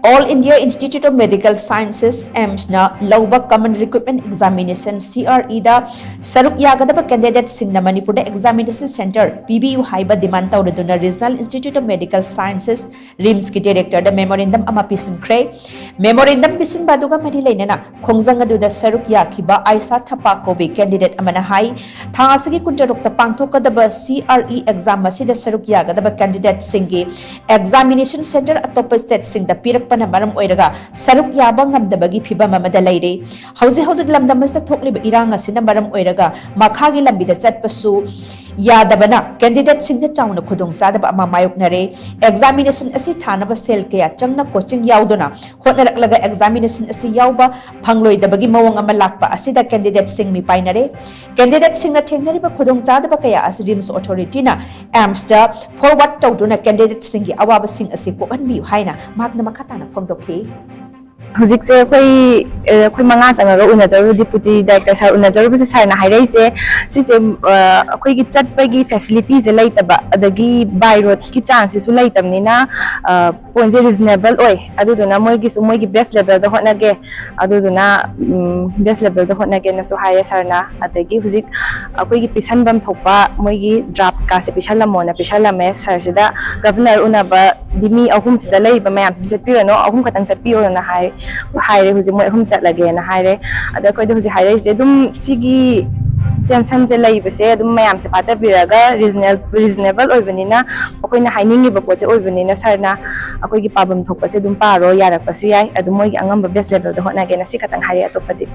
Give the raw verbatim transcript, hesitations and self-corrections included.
All India Institute of Medical Sciences, AIIMSꯅ ꯂꯧꯕ Common Recruitment Examination, CREꯗ ꯁꯔꯨꯛ ꯌꯥꯒꯗꯕ candidateꯁꯤꯡꯅ ꯃꯅꯤꯄꯨꯔꯗ examination centre ꯄꯤꯕꯤꯌꯨ ꯍꯥꯏꯕ demand ꯇꯧꯔꯗꯨꯅ Regional Institute of Medical Sciences, RIMSꯀꯤ directorꯗ memorandum ꯑꯃ ꯄꯤꯁꯤꯟꯈ꯭ꯔꯦ꯫ Memorandum ꯄꯤꯁꯤꯟꯕ ꯑꯗꯨꯒ ꯃꯔꯤ ꯂꯩꯅꯅ ꯈꯣꯡꯖꯪ ꯑꯗꯨꯗ ꯁꯔꯨꯛ ꯌꯥꯈꯤꯕ ꯑꯥꯏꯁꯥ ꯊꯄꯥ ꯀꯧꯕꯤ candidate ꯑꯃꯅ ꯍꯥꯏ, ꯊꯥ ꯑꯁꯤꯒꯤ ꯀꯨꯟꯇꯔꯨꯛꯇ ꯄꯥꯡꯊꯣꯛꯀꯗꯕ CRE exam ꯑꯁꯤꯗ ꯁꯔꯨꯛ ꯌꯥꯒꯗꯕ candidateꯁꯤꯡꯒꯤ examination centre ꯑꯇꯣꯞꯄ stateꯁꯤꯡꯗ ꯄꯤꯔꯛꯄꯅ ꯃꯔꯝ ꯑꯣꯏꯔꯒ ꯁꯔꯨꯛ ꯌꯥꯕ ꯉꯝꯗꯕꯒꯤ ꯐꯤꯚꯝ ꯑꯃꯗ ꯂꯩꯔꯦ꯫ ꯍꯧꯖꯤꯛ ꯍꯧꯖꯤꯛ ꯂꯝꯗꯝ ꯑꯁꯤꯗ ꯊꯣꯛꯂꯤꯕ ꯏꯔꯥꯡ ꯑꯁꯤꯅ ꯃꯔꯝ ꯑꯣꯏꯔꯒ ꯃꯈꯥꯒꯤ ꯂꯝꯕꯤꯗ ꯆꯠꯄꯁꯨ ꯌꯥꯗꯕꯅ candidateꯁꯤꯡꯗ ꯆꯥꯎꯅ ꯈꯨꯗꯣꯡꯆꯥꯗꯕ ꯑꯃ ꯃꯥꯌꯣꯛꯅꯔꯦ꯫ Examination ꯑꯁꯤ ꯊꯥꯅꯕ ꯁꯦꯜ ꯀꯌꯥ ꯆꯪꯅ coaching ꯌꯥꯎꯗꯨꯅ ꯍꯣꯠꯅꯔꯛꯂꯒ examination ꯑꯁꯤ ꯌꯥꯎꯕ ꯐꯪꯂꯣꯏꯗꯕꯒꯤ ꯃꯑꯣꯡ ꯑꯃ ꯂꯥꯛꯄ ꯑꯁꯤꯗ candidateꯁꯤꯡ ꯃꯤꯄꯥꯏꯅꯔꯦ꯫ Candidateꯁꯤꯡꯅ ꯊꯦꯡꯅꯔꯤꯕ ꯈꯨꯗꯣꯡꯆꯥꯗꯕ ꯀꯌꯥ ꯑꯁꯤ RIMS authorityꯅ AIIMSꯇ forward ꯇꯧꯗꯨꯅ candidateꯁꯤꯡꯒꯤ ꯑꯋꯥꯕꯁꯤꯡ ꯑꯁꯤ ꯀꯣꯛꯍꯟꯕꯤꯌꯨ ꯍꯥꯏꯅ ꯃꯍꯥꯛꯅ ꯃꯈꯥ ꯇꯥꯅ ꯐꯣꯡꯗꯣꯛꯈꯤ꯫ ꯍꯧꯖꯤꯛꯁꯦ ꯑꯩꯈꯣꯏ ꯑꯩꯈꯣꯏ ꯃꯉꯥ ꯆꯪꯉꯒ ꯎꯅꯖꯔꯨꯕ deputy director sir ꯎꯅꯖꯔꯨꯕꯁꯦ sirꯅ ꯍꯥꯏꯔꯛꯏꯁꯦ ꯁꯤꯁꯦ ꯑꯩꯈꯣꯏꯒꯤ ꯆꯠꯄꯒꯤ facilityꯁꯦ ꯂꯩꯇꯕ ꯑꯗꯒꯤ by roadꯀꯤ chanceꯁꯤꯁꯨ ꯂꯩꯇꯕꯅꯤꯅ pointꯁꯦ reasonable ꯑꯣꯏ꯫ ꯑꯗꯨꯗꯨꯅ ꯃꯣꯏꯒꯤꯁꯨ ꯃꯣꯏꯒꯤ best levelꯗ ꯍꯣꯠꯅꯒꯦ꯫ ꯑꯗꯨꯗꯨꯅ best levelꯗ ꯍꯣꯠꯅꯒꯦꯅꯁꯨ ꯍꯥꯏꯌꯦ sirꯅ꯫ ꯑꯗꯒꯤ ꯍꯧꯖꯤꯛ ꯑꯩꯈꯣꯏꯒꯤ ꯄꯤꯁꯟꯐꯝ ꯊꯣꯛꯄ ꯃꯣꯏꯒꯤ draftꯀꯥꯁꯦ ꯄꯤꯁꯜꯂꯝꯃꯣꯅ ꯄꯤꯁꯜꯂꯝꯃꯦ꯫ Sirꯁꯤꯗ governor ꯎꯅꯕꯗꯤ ꯃꯤ ꯑꯍꯨꯝꯁꯤꯗ ꯂꯩꯔꯤꯕ ꯃꯌꯥꯝꯁꯤꯗꯤ ꯆꯠꯄꯤꯔꯅꯣ, ꯑꯍꯨꯝ ꯈꯛꯇꯪ ꯆꯠꯄꯤꯌꯣꯅ ꯍꯥꯏ ꯍꯥꯏꯔꯦ꯫ ꯍꯧꯖꯤꯛ ꯃꯣꯏ ꯑꯍꯨꯝ ꯆꯠꯂꯒꯦꯅ ꯍꯥꯏꯔꯦ꯫ ꯑꯗ ꯑꯩꯈꯣꯏꯗ ꯍꯧꯖꯤꯛ ꯍꯥꯏꯔꯛꯏꯁꯦ ꯑꯗꯨꯝ ꯁꯤꯒꯤ tensionꯁꯦ ꯂꯩꯕꯁꯦ ꯑꯗꯨꯝ ꯃꯌꯥꯝꯁꯦ ꯐꯥꯠꯇꯕꯤꯔꯒ reasonable reasonable ꯑꯣꯏꯕꯅꯤꯅ ꯑꯩꯈꯣꯏꯅ ꯍꯥꯏꯅꯤꯡꯉꯤꯕ ꯄꯣꯠꯁꯦ ꯑꯣꯏꯕꯅꯤꯅ sirꯅ ꯑꯩꯈꯣꯏꯒꯤ ꯄꯥꯐꯝ ꯊꯣꯛꯄꯁꯦ ꯑꯗꯨꯝ ꯄꯥꯔꯣ, ꯌꯥꯔꯛꯄꯁꯨ ꯌꯥꯏ꯫ ꯑꯗꯨꯝ ꯃꯣꯏꯒꯤ ꯑꯉꯝꯕ best levelꯗ ꯍꯣꯠꯅꯒꯦꯅ ꯁꯤ ꯈꯛꯇꯪ ꯍꯥꯏꯔꯛꯑꯦ꯫ ꯑꯇꯣꯞꯄꯗꯤ